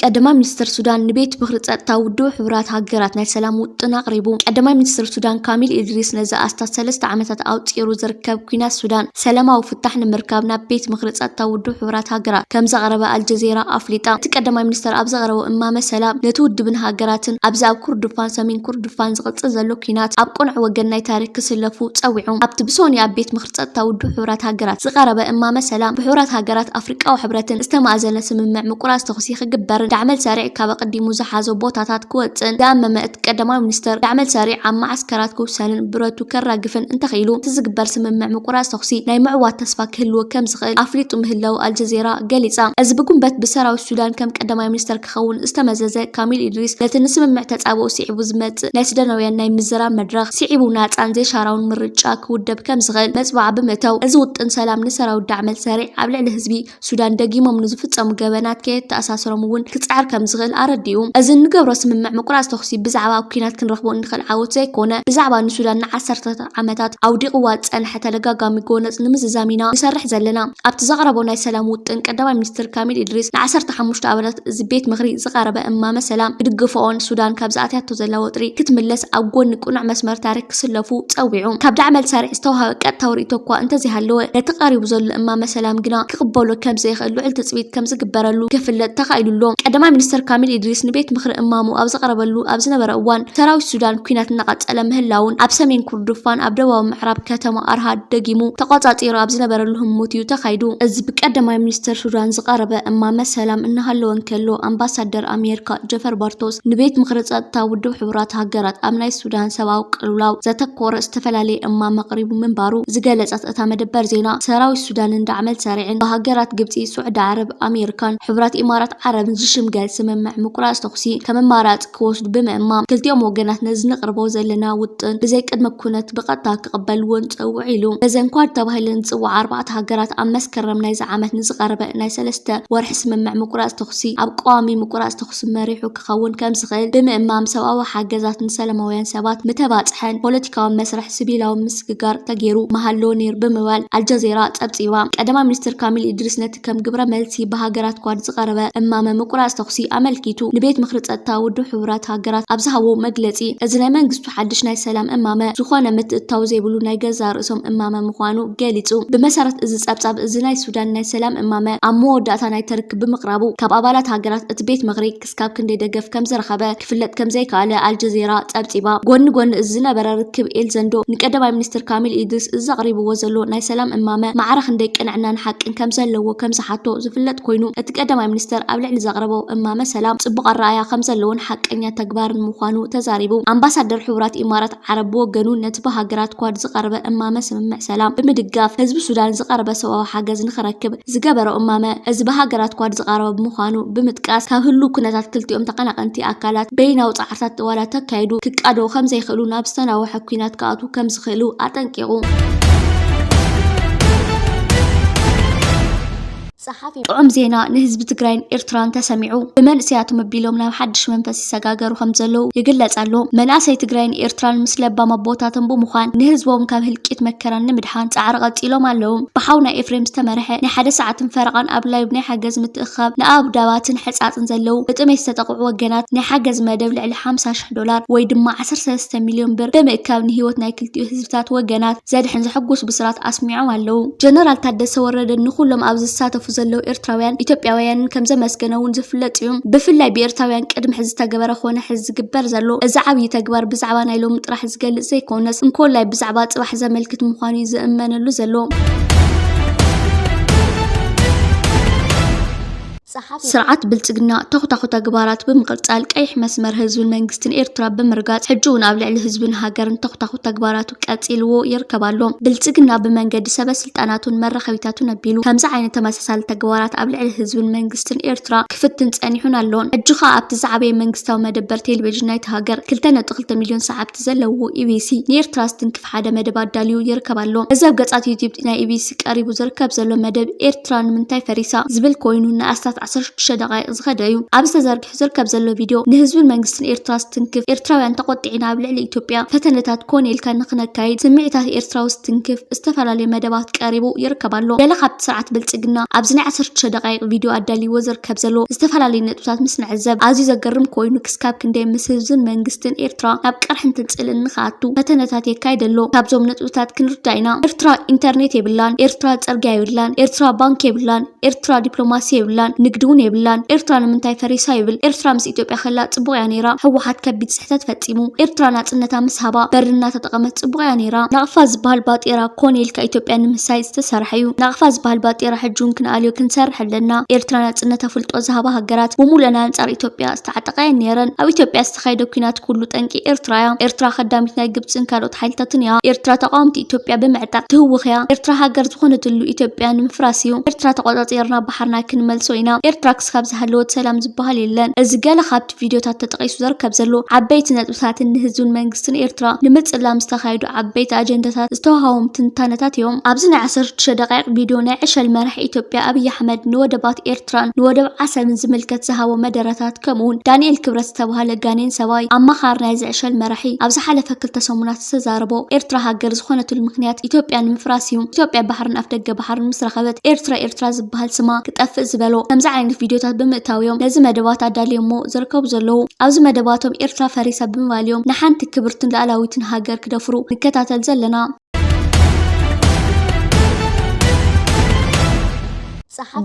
ቀዳማይ ሚኒስትር ሱዳን ንቤት ምኽሪ ጸጥታ ውድብ ሕቡራት ሃገራት ናይ ሰላም ውጥን ኣቕሪቡ። ቀዳማይ ሚኒስትር ሱዳን ካሚል ኢድሪስ ነዚ ኣስታት ሰለስተ ዓመታት ኣውጺሩ ዝርከብ ኲናት ሱዳን ሰላማዊ ፍታሕ ንምርካብ ናብ ቤት ምኽሪ ጸጥታ ውድብ ሕቡራት ሃገራት ከም ዘቕረበ ኣልጀዚራ ኣፍሊጣ። እቲ ቀዳማይ ሚኒስትር ኣብ ዘቕረቦ እማመ ሰላም ነቲ ውድብን ሃገራትን ኣብዚ ኣብ ኩርዱፋን ሰሜን ኩርዱፋን ዝቕጽል ዘሎ ኲናት ኣብ ቅኑዕ ወገን ናይ ታሪኽ ክስለፉ ጸዊዑ። ኣብቲ ብሶኒ ኣብ ቤት ምኽሪ ጸጥታ ውድብ ሕቡራት ሃገራት ዝቐረበ እማመ ሰላም ብሕቡራት ሃገራት ኣፍሪቃዊ ሕብረትን ዝተማእዘነ ስምምዕ ምቁራጽ ተኹሲ ክግበርን ዳዕመል ሰሪዕ ካብ ኣቐዲሙ ዝሓዞ ቦታታት ክወጽእን ዝኣመመ እቲ ቀዳማዊ ሚኒስትር ዳዕመል ሰሪዕ ኣብ መዓስከራት ክውሰንን ብረቱ ከራግፍን እንተኽኢሉ እቲ ዝግበር ስምምዕ ምቁራጽ ተኹሲ ናይ ምዕዋት ተስፋ ክህልዎ ከም ዝኽእል ኣፍሊጡ ምህላው ኣልጀዚራ ገሊጻ። እዚ ብጉንበት ብሰራዊት ሱዳን ከም ቀዳማይ ሚኒስትር ክኸውን ዝተመዘዘ ካሚል ኢድሪስ ነቲ ንስምምዕ ተጻብኦ ስዒቡ ዝመጽእ ናይ ሱዳናውያን ናይ ምዝራብ መድረኽ ስዒቡ ናጻን ዘይሻራውን ምርጫ ክውደብ ከም ዝኽእል መጽዋዕ ብምእታው፣ እዚ ውጥን ሰላም ንሰራዊት ዳዕመል ሰሪዕ ኣብ ልዕሊ ህዝቢ ሱዳን ደጊሞም ንዝፍጸሙ ገበናት ከየተኣሳስሮም እውን ክጽዕር ከም ዝኽእል ኣረዲኡ። እዚ እንገብሮ ስምምዕ ምቁራጽ ተኹሲ ብዛዕባ ኣብ ኲናት ክንረኽቦ እንኽእል ዓወት ዘይኮነ፣ ብዛዕባ ንሱዳን ንዓሰርተታት ዓመታት ኣውዲቕዋ ዝጸንሐ ተደጋጋሚ ጎነጽ ንምዝዛም ኢና ንሰርሕ ዘለና። ኣብቲ ዘቕረቦ ናይ ሰላም ውጥን ቀዳማይ ሚኒስትር ካሚል ኢድሪስ ንዓሰርተ ሓሙሽተ ኣባላት እዚ ቤት ምኽሪ ዝቐረበ እማመ ሰላም ክድግፍኦን ሱዳን ካብ ዝኣትያቶ ዘላ ወጥሪ ክትምለስ ኣብ ጎኒ ቅኑዕ መስመር ታሪኽ ክስለፉ ጸዊዑ። ካብ ዳዕመል ሰሪዕ ዝተዋህበ ቀጥታዊ ርእይቶ እኳ እንተዘይሃለወ፣ ነቲ ቀሪቡ ዘሎ እማመ ሰላም ግና ክቕበሎ ከም ዘይኽእል ልዑል ትጽቢት ከም ዝግበረሉ ክፍለጥ ተኻኢሉ ኣሎ። ቀዳማይ ሚኒስትር ካሚል ኢድሪስ ንቤት ምኽሪ እማሙ ኣብ ዘቕረበሉ ኣብ ዝነበረ እዋን፣ ሰራዊት ሱዳን ኲናት እናቐጸለ ምህላውን ኣብ ሰሜን ኩርዱፋን ኣብ ደቡባዊ ምዕራብ ከተማ ኣርሃድ ደጊሙ ተቖጻጺሩ ኣብ ዝነበረሉ ህሞት እዩ ተኻይዱ። እዚ ብቀዳማይ ሚኒስትር ሱዳን ዝቐረበ እማመ ሰላም እናሃለወ እንከሎ፣ ኣምባሳደር ኣሜሪካ ጀፈር ባርቶስ ንቤት ምኽሪ ጸጥታ ውድብ ሕቡራት ሃገራት ኣብ ናይ ሱዳን ሰብኣዊ ቅልውላው ዘተኮረ ዝተፈላለየ እማመ ኣቕሪቡ ምንባሩ ዝገለጸት እታ መደበር ዜና፣ ሰራዊት ሱዳንን ዳዕመል ሰሪዕን ብሃገራት ግብጺ፣ ስዑዲ ዓረብ፣ ኣሜሪካን ሕቡራት ኢማራት ዓረብን ዝሽምገል ስምምዕ ምቁራጽ ተኹሲ ከም ኣማራጺ ክወስዱ ብምእማም፣ ክልቲኦም ወገናት ነዚ ነቕርቦ ዘለና ውጥን ብዘይ ቅድመ ኩነት ብቐጥታ ክቕበልዎን ጸውዕ ኢሉ። በዘን ኳድ ተባሂለን ዝጽውዓ ኣርባዕተ ሃገራት ኣብ መስከረም ናይዚ ዓመት ንዝቐረበ ናይ ሰለስተ ወርሒ ስምምዕ ምቁራጽ ተኹሲ ኣብ ቀዋሚ ምቁራጽ ተኹሲ መሪሑ ክኸውን ከም ዝኽእል ብምእማም፣ ሰብኣዊ ሓገዛት ንሰላማውያን ሰባት ምተባጽሐን ፖለቲካዊ መስርሕ ሲቪላዊ ምስግጋር ተገይሩ ምሃሎ ነይሩ ብምባል ኣልጀዚራ ጸብጺባ። ቀዳማይ ሚኒስትር ካሚል ኢድሪስ ነቲ ከም ግብረ መልሲ ብሃገራት ኳድ ዝቐረበ እማመ ምቁራጽ ተኹሲ ኣመልኪቱ ንቤት ምኽሪ ጸጥታ ውድብ ሕቡራት ሃገራት ኣብ ዝሃቦ መግለጺ፣ እዚ ናይ መንግስቱ ሓድሽ ናይ ሰላም እማመ ዝኾነ ምትእትታው ዘይብሉ ናይ ገዛእ ርእሶም እማመ ምዃኑ ገሊጹ። ብመሰረት እዚ ጸብጻብ፣ እዚ ናይ ሱዳን ናይ ሰላም እማመ ኣብ መወዳእታ ናይቲ ርክብ ብምቕራቡ፣ ካብ ኣባላት ሃገራት እቲ ቤት ምኽሪ ክስካብ ክንደይ ደገፍ ከም ዝረኸበ ክፍለጥ ከም ዘይከኣለ ኣልጀዚራ ጸብጺባ። ጎኒ ጎኒ እዚ ዝነበረ ርክብ፣ ኤልዘንዶ ንቀዳማይ ሚኒስትር ካሚል ኢድሪስ እዚ ኣቕሪብዎ ዘሎ ናይ ሰላም እማመ ማዕረ ክንደይ ቅንዕናን ሓቅን ከም ዘለዎ ከም ዝሓቶ ዝፍለጥ ኮይኑ፣ እቲ ቀዳማይ ሚኒስትር ኣብ ልዕሊ ዘቕረቦ እማመ ሰላም ጽቡቕ ኣረኣእያ ከም ዘለዎን ሓቀኛ ተግባርን ምዃኑ ተዛሪቡ። ኣምባሳደር ሕቡራት ኢማራት ዓረብ ብወገኑ፣ ነቲ ብሃገራት ኳድ ዝቐረበ እማመ ስምምዕ ሰላም ብምድጋፍ፣ ህዝቢ ሱዳን ዝቐረበ ሰብኣዊ ሓገዝ ንኽረክብ ዝገበሮ እማመ፣ እዚ ብሃገራት ኳድ ዝቐረበ ብምዃኑ ብምጥቃስ፣ ካብ ህሉው ኩነታት ክልቲኦም ተቐናቐንቲ ኣካላት በይናዊ ጻዕርታት ዋላ ተካይዱ ክቃዶ ከም ዘይኽእሉ ናብ ዝተናውሐ ኲናት ክኣትዉ ከም ዝኽእሉ ኣጠንቂቑ። ጸሓፊ ጥዑም ዜና ንህዝቢ ትግራይን ኤርትራን ተሰሚዑ። ብመንእሰያቶም ኣቢሎም ናብ ሓድሽ መንፈስ ይሰጋገሩ ከም ዘለዉ ይግለጽ ኣሎ። መናእሰይ ትግራይን ኤርትራን ምስ ለባም ኣቦታቶም ብምዃን ንህዝቦም ካብ ህልቂት መከራን ንምድሓን ጻዕሪ ቀጺሎም ኣለዉ። ብሓውና ኤፍሬም ዝተመርሐ ናይ ሓደ ሰዓትን ፈረቓን ኣብ ላይቭ ናይ ሓገዝ ምትእኽኻብ ንኣእዳዋትን ሕጻጽን ዘለዉ ብጥሜት ዝተጠቕዑ ወገናት ናይ ሓገዝ መደብ ልዕሊ ሓምሳ ሽሕ ዶላር ወይ ድማ ዓሰርተ ሰለስተ ሚልዮን ብር ብምእካብ ንህይወት ናይ ክልቲኡ ህዝብታት ወገናት ዘድሕን ዘሐጉስ ብስራት ኣስሚዖም ኣለዉ። ጀነራል ታደሰ ወረደ ንኹሎም ኣብዚ ዝሳተፉ ዘለዉ ኤርትራውያን ኢትዮጵያውያንን ከም ዘመስገነ እውን ዝፍለጥ እዩ። ብፍላይ ብኤርትራውያን ቅድሚ ሕዚ ዝተገበረ ኮነ ሕዚ ዝግበር ዘሎ እዚ ዓብዪ ተግባር ብዛዕባ ናይ ሎሚ ጥራሕ ዝገልጽ ዘይኮነስ፣ እንኮላይ ብዛዕባ ጽባሕ ዘመልክት ምዃኑ እዩ ዝእመነሉ ዘሎ። ጸሓፊ ስርዓት ብልጽግና ተኹታኹ ተግባራት ብምቕጻል ቀይሕ መስመር ህዝብን መንግስትን ኤርትራ ብምርጋጽ፣ ሕጂ እውን ኣብ ልዕሊ ህዝብን ሃገርን ተኹታኹ ተግባራቱ ቀጺልዎ ይርከብ ኣሎ። ብልጽግና ብመንገዲ ሰበ ስልጣናቱን መራኸቢታቱን ኣቢሉ ከምዚ ዓይነት ተመሳሳሊ ተግባራት ኣብ ልዕሊ ህዝብን መንግስትን ኤርትራ ክፍትን ጸኒሑን ኣሎን። ሕጂ ኸኣ ኣብቲ ዝዓበየ መንግስታዊ መደበር ቴሌቪዥን ናይቲ ሃገር ክልተ ነጥቢ ክልተ ሚልዮን ሰዓብቲ ዘለዎ ኢቢሲ ንኤርትራ ዝትንክፍ ሓደ መደብ ኣዳልዩ ይርከብ ኣሎ። እዚ ኣብ ገጻት ዩቲዩብ ናይ ኢቢሲ ቀሪቡ ዝርከብ ዘሎ መደብ ኤርትራ ንምንታይ ፈሪሳ ዝብል ኮይኑ፣ ንኣስታት ዓሰርተ ሽዱሽተ ደቃይቕ ዝኸደ እዩ። ኣብ ዝተዘርግሐ ዝርከብ ዘሎ ቪድዮ ንህዝብን መንግስትን ኤርትራ ዝትንክፍ፣ ኤርትራውያን ተቆጢዕና ኣብ ልዕሊ ኢትዮጵያ ፈተነታት ኮነ ኢልካ ንክነካይድ ስምዒታት ኤርትራዊ ዝትንክፍ ዝተፈላለዩ መደባት ቀሪቡ ይርከብ ኣሎ። ገለ ካብቲ ስርዓት ብልጽግና ኣብዚ ናይ ዓሰርተ ሽዱሽተ ደቃይቕ ቪድዮ ኣዳልይዎ ዝርከብ ዘሎ ዝተፈላለዩ ነጥብታት ምስ ንዕዘብ ኣዝዩ ዘገርም ኮይኑ፣ ክስካብ ክንደይ ምስ ህዝብን መንግስትን ኤርትራ ናብ ቅርሕንትን ጽልእን ንክኣቱ ፈተነታት የካይድ ኣሎ። ካብዞም ነጥብታት ክንርዳእ ኢና። ኤርትራ ኢንተርኔት የብላን፣ ኤርትራ ጽርግያ የብላን፣ ኤርትራ ባንክ የብላን፣ ኤርትራ ዲፕሎማሲ የብላን፣ ንግዲ እውን የብላን። ኤርትራ ንምንታይ ፈሪሳ ይብል። ኤርትራ ምስ ኢትዮጵያ ከላ ጽቡቕ እያ ነይራ። ህወሓት ከቢድ ስሕተት ፈጺሙ። ኤርትራ ናጽነታ ምስ ሃባ በሪ እናተጠቐመት ጽቡቕ እያ ነይራ። ናቕፋ ዝበሃል ባጤራ ኮነ ኢልካ ኢትዮጵያ ንምህሳይ ዝተሰርሐ እዩ። ናቕፋ ዝበሃል ባጤራ ሕጂ እውን ክንኣልዮ ክንሰርሕ ኣለና። ኤርትራ ናጽነታ ፍልጦ ዝሃባ ሃገራት ብምሉእን ኣንጻር ኢትዮጵያ ዝተዓጠቓ እየን ነይረን። ኣብ ኢትዮጵያ ዝተኻየደ ኲናት ኩሉ ጠንቂ ኤርትራ እያ። ኤርትራ ከዳሚት ናይ ግብጽን ካልኦት ሓይልታትን እያ። ኤርትራ ተቃወምቲ ኢትዮጵያ ብምዕጣቕ ትህውኽ እያ። ኤርትራ ሃገር ዝኾነትሉ ኢትዮጵያ ንምፍራስ እዩ። ኤርትራ ተቆጻጺርና ባሕርና ክንመልሶ ኢና። ኤርትራ ክስካብ ዝሃለወት ሰላም ዝበሃል የለን። እዚ ገለ ካብቲ ቪድዮታት ተጠቒሱ ዝርከብ ዘሎ ዓበይቲ ነጥብታትን ንህዝብን መንግስትን ኤርትራ ንምጽላም ዝተኻየዱ ዓበይቲ ኣጀንዳታት ዝተዋሃቦም ትንታነታት እዮም። ኣብዚ ናይ ዓሰርተ ሽዱሽተ ደቃይቕ ቪድዮ ናይ ዕሸል መራሒ ኢትዮጵያ ኣብይ ኣሕመድ ንወደባት ኤርትራን ንወደብ ዓሰብን ዝምልከት ዝሃቦ መደረታት፣ ከምኡውን ዳንኤል ክብረት ዝተባህለ ጋኔን ሰብኣይ ኣማኻሪ ናይዚ ዕሸል መራሒ ኣብ ዝሓለፈ ክልተ ሰሙናት ዝተዛረቦ፣ ኤርትራ ሃገር ዝኾነትሉ ምኽንያት ኢትዮጵያ ንምፍራስ እዩ። ኢትዮጵያ ባሕርን ኣፍደገ ባሕርን ምስ ረኸበት ኤርትራ ኤርትራ ዝበሃል ስማ ክጠፍእ ዝበሎ። ከምዚ ዓይነት ቪድዮታት ብምእታው እዮም ነዚ መደባት ኣዳልዮሞ ዝርከቡ ዘለዉ። ኣብዚ መደባቶም ኤርትራ ፈሪሳ ብምባል እዮም ንሓንቲ ክብርትን ሉዓላዊትን ሃገር ክደፍሩ ንከታተል ዘለና።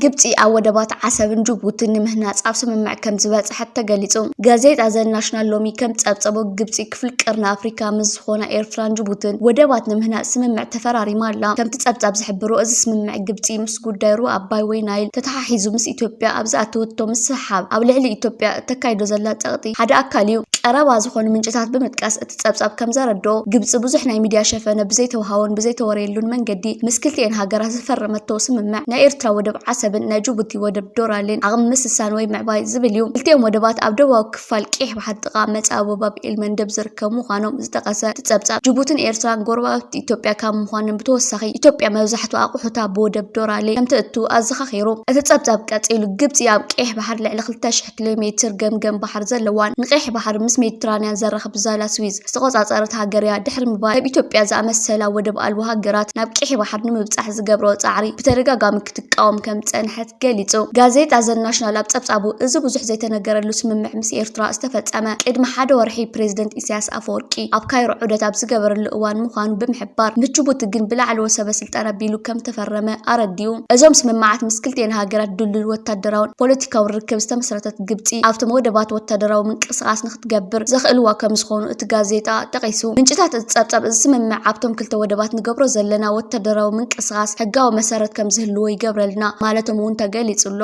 ግብጺ ኣብ ወደባት ዓሰብን ጅቡትን ንምህናጽ ኣብ ስምምዕ ከም ዝበጽሐት ተገሊጹ። ጋዜጣ ዘ ናሽናል ሎሚ ከም ጸብጸቦ፣ ግብጺ ክፍሊ ቀርኒ ኣፍሪካ ምስ ዝኾና ኤርትራን ጅቡትን ወደባት ንምህናጽ ስምምዕ ተፈራሪማ ኣላ። ከምቲ ጸብጻብ ዝሕብሮ፣ እዚ ስምምዕ ግብጺ ምስ ጉዳይ ሩባ ኣባይ ወይ ናይል ተተሓሒዙ ምስ ኢትዮጵያ ኣብ ዝኣተወቶ ምስሕሓብ ኣብ ልዕሊ ኢትዮጵያ እተካይዶ ዘላ ጸቕጢ ሓደ ኣካል እዩ። ቀረባ ዝኾኑ ምንጭታት ብምጥቃስ እቲ ጸብጻብ ከም ዘረድኦ፣ ግብጺ ብዙሕ ናይ ሚድያ ሸፈነ ብዘይተውሃቦን ብዘይተወረየሉን መንገዲ ምስ ክልቲኤን ሃገራት ዝፈረመቶ ስምምዕ ናይ ኤርትራ ወደብ ዓሰብን ናይ ጅቡቲ ወደብ ዶራሌን ዓቕሚ ምስሳን ወይ ምዕባይ ዝብል እዩ። ክልቲኦም ወደባት ኣብ ደቡባዊ ክፋል ቀይሕ ባሕሪ ጥቓ መጻኢ ባብ ኤል መንደብ ዝርከቡ ምዃኖም ዝጠቐሰ እቲ ጸብጻብ፣ ጅቡትን ኤርትራን ጎረባብቲ ኢትዮጵያ ካብ ምዃነን ብተወሳኺ ኢትዮጵያ መብዛሕትኡ ኣቑሑታ ብወደብ ዶራሌ ከም ትእቱ ኣዘኻኺሩ። እቲ ጸብጻብ ቀጺሉ፣ ግብጺ ኣብ ቀይሕ ባሕሪ ልዕሊ ክልተ ሽሕ ኪሎ ሜትር ገምገም ባሕሪ ዘለዋን ንቀይሕ ባሕሪ ምስ ሜዲትራንያን ዘራኽብ ዛላ ስዊዝ ዝተቖጻጸረት ሃገር እያ ድሕሪ ምባል፣ ከም ኢትዮጵያ ዝኣመሰላ ወደብ ኣልቦ ሃገራት ናብ ቀይሕ ባሕሪ ንምብጻሕ ዝገብርኦ ጻዕሪ ብተደጋጋሚ ክትቃወም ከም ዝጸንሐት ገሊጹ። ጋዜጣ ዘ ናሽናል ኣብ ጸብጻቡ፣ እዚ ብዙሕ ዘይተነገረሉ ስምምዕ ምስ ኤርትራ ዝተፈጸመ ቅድሚ ሓደ ወርሒ ፕሬዝደንት ኢሳያስ ኣፈወርቂ ኣብ ካይሮ ዑደት ኣብ ዝገበረሉ እዋን ምዃኑ ብምሕባር፣ ምስ ጅቡቲ ግን ብላዕለዎት ሰበ ስልጣን ኣቢሉ ከም ተፈረመ ኣረዲኡ። እዞም ስምምዓት ምስ ክልቲኤን ሃገራት ድልዱል ወታደራውን ፖለቲካውን ርክብ ዝተመስረተት ግብጺ ኣብቶም ወደባት ወታደራዊ ምንቅስቓስ ንክትገብር ዘኽእልዋ ከም ዝኾኑ እቲ ጋዜጣ ጠቒሱ። ምንጭታት እቲ ጸብጻብ፣ እዚ ስምምዕ ኣብቶም ክልተ ወደባት ንገብሮ ዘለና ወታደራዊ ምንቅስቓስ ሕጋዊ መሰረት ከም ዝህልዎ ይገብረልና ማለቶም እውን ተገሊጹ ኣሎ።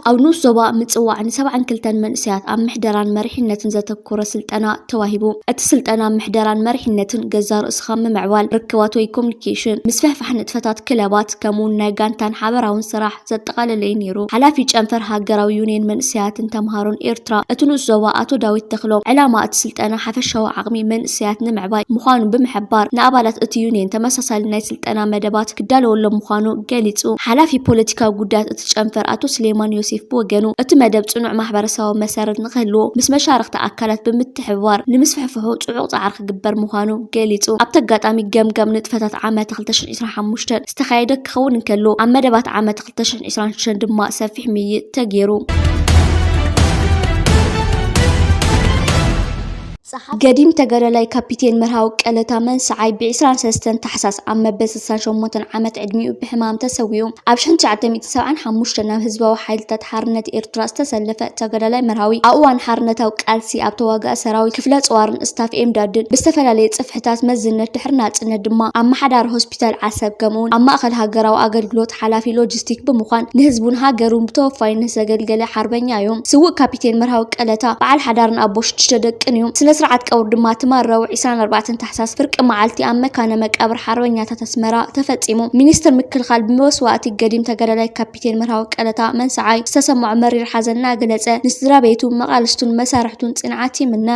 ኣብ ንኡስ ዞባ ምጽዋዕ ንሰብዓን ክልተን መንእሰያት ኣብ ምሕደራን መሪሕነትን ዘተኮረ ስልጠና ተዋሂቡ። እቲ ስልጠና ኣብ ምሕደራን መሪሕነትን፣ ገዛ ርእስኻ ምምዕባል፣ ርክባት ወይ ኮሚኒኬሽን፣ ምስፍሕፋሕ ንጥፈታት ክለባት፣ ከምኡውን ናይ ጋንታን ሓበራውን ስራሕ ዘጠቓለለ እዩ ነይሩ። ሓላፊ ጨንፈር ሃገራዊ ዩኒየን መንእሰያትን ተምሃሮን ኤርትራ እቲ ንኡስ ዞባ ኣቶ ዳዊት ተኽሎም፣ ዕላማ እቲ ስልጠና ሓፈሻዊ ዓቕሚ መንእሰያት ንምዕባይ ምዃኑ ብምሕባር፣ ንኣባላት እቲ ዩኒየን ተመሳሳሊ ናይ ስልጠና መደባት ክዳለወሎም ምዃኑ ገሊጹ። ሓላፊ ፖለቲካዊ ጉዳያት እቲ ጨንፈር ኣቶ ስሌማን ዮሴፍ ብወገኑ፣ እቲ መደብ ጽኑዕ ማሕበረሰባዊ መሰረት ንክህልዎ ምስ መሻርኽቲ ኣካላት ብምትሕብባር ንምስፍሕፍሑ ጽዑቕ ጻዕሪ ክግበር ምዃኑ ገሊጹ። ኣብቲ ኣጋጣሚ፣ ገምጋም ንጥፈታት ዓመት ክልተ ሽሕን ዕስራን ሓሙሽተን ዝተኻየደ ክኸውን እንከሎ፣ ኣብ መደባት ዓመት ክልተ ሽሕን ዕስራን ሽዱሽተን ድማ ሰፊሕ ምይይጥ ተገይሩ። ገዲም ተጋዳላይ ካፒቴን መርሃዊ ቀለታ መንሰዓይ ብ ዕስራን ሰለስተን ታሕሳስ ኣብ መበል ስሳን ሸሞንተን ዓመት ዕድሚኡ ብሕማም ተሰዊኡ። ኣብ ሽሕን ትሽዓተ ሚእትን ሰብዓን ሓሙሽተን ናብ ህዝባዊ ሓይልታት ሓርነት ኤርትራ ዝተሰለፈ ተጋዳላይ መርሃዊ፣ ኣብ እዋን ሓርነታዊ ቃልሲ ኣብ ተዋጋኢ ሰራዊት፣ ክፍለ ጸዋርን ስታፍ ኤምዳድን ብዝተፈላለየ ጽፍሕታት መዝነት ድሕሪ ናጽነት ድማ ኣመሓዳሪ ሆስፒታል ዓሰብ፣ ከምኡውን ኣብ ማእከል ሃገራዊ ኣገልግሎት ሓላፊ ሎጂስቲክ ብምዃን ንህዝቡን ሃገሩን ብተወፋይነት ዘገልገለ ሓርበኛ እዩ። ስዉእ ካፒቴን መርሃዊ ቀለታ በዓል ሓዳርን ኣቦ ሽዱሽተ ደቅን እዩ። ስነ ስርዓት ቀብሩ ድማ ትማሊ ረቡዕ ዕስራን ኣርባዕተን ታሕሳስ ፍርቂ መዓልቲ ኣብ መካነ መቃብር ሓርበኛታት ኣስመራ ተፈጺሙ። ሚኒስትር ምክልኻል ብመስዋእቲ ገዲም ተጋዳላይ ካፒቴን መርሃዊ ቀለታ መንሰዓይ ዝተሰምዖ መሪር ሓዘን እናገለጸ፣ ንስድራ ቤቱ፣ መቓልስቱን መሳርሕቱን ጽንዓት ይምነ።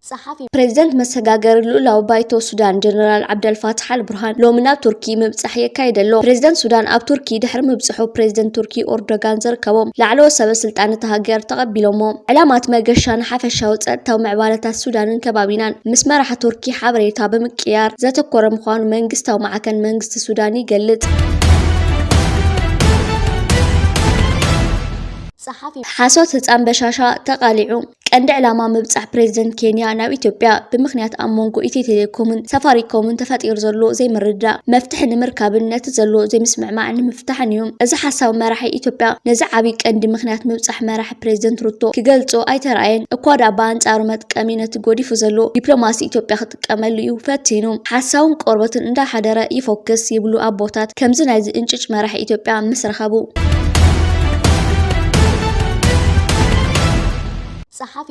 ጸሓፊ ፕሬዚደንት መሰጋገሪ ልኡላዊ ባይቶ ሱዳን ጀነራል ዓብደልፋታሕ ኣልቡርሃን ሎሚ ናብ ቱርኪ ምብጻሕ የካይድ ኣሎ። ፕሬዚደንት ሱዳን ኣብ ቱርኪ ድሕሪ ምብጽሑ፣ ፕሬዚደንት ቱርኪ ኦርዶጋን ዘርከቦም ላዕለዎት ሰበ ስልጣን እታ ሃገር ተቐቢሎሞ። ዕላማ እቲ መገሻ ንሓፈሻዊ ጸጥታዊ ምዕባለታት ሱዳንን ከባቢናን ምስ መራሒ ቱርኪ ሓበሬታ ብምቅያር ዘተኮረ ምዃኑ መንግስታዊ ማዕከን መንግስቲ ሱዳን ይገልጽ። ጸሓፊ ሓሶት ህጻን በሻሻ ተቓሊዑ። ቀንዲ ዕላማ ምብጻሕ ፕሬዚደንት ኬንያ ናብ ኢትዮጵያ ብምኽንያት ኣብ መንጎ ኢትዮ ቴሌኮምን ሳፋሪኮምን ተፈጢሩ ዘሎ ዘይምርድዳእ መፍትሒ ንምርካብን ነቲ ዘሎ ዘይምስምዕማዕ ንምፍታሕን እዩ። እዚ ሓሳዊ መራሒ ኢትዮጵያ ነዚ ዓቢ ቀንዲ ምኽንያት ምብጻሕ መራሒ ፕሬዚደንት ሩቶ ክገልጾ ኣይተራእየን። እኳ ደኣ ብኣንጻሩ መጥቀሚ ነቲ ጎዲፉ ዘሎ ዲፕሎማሲ ኢትዮጵያ ክጥቀመሉ እዩ ፈቲኑ። ሓሳውን ቆርበትን እንዳሓደረ ይፎክስ ይብሉ ኣቦታት። ከምዚ ናይዚ እንጭጭ መራሒ ኢትዮጵያ ምስ ረኸቡ። ጸሓፊ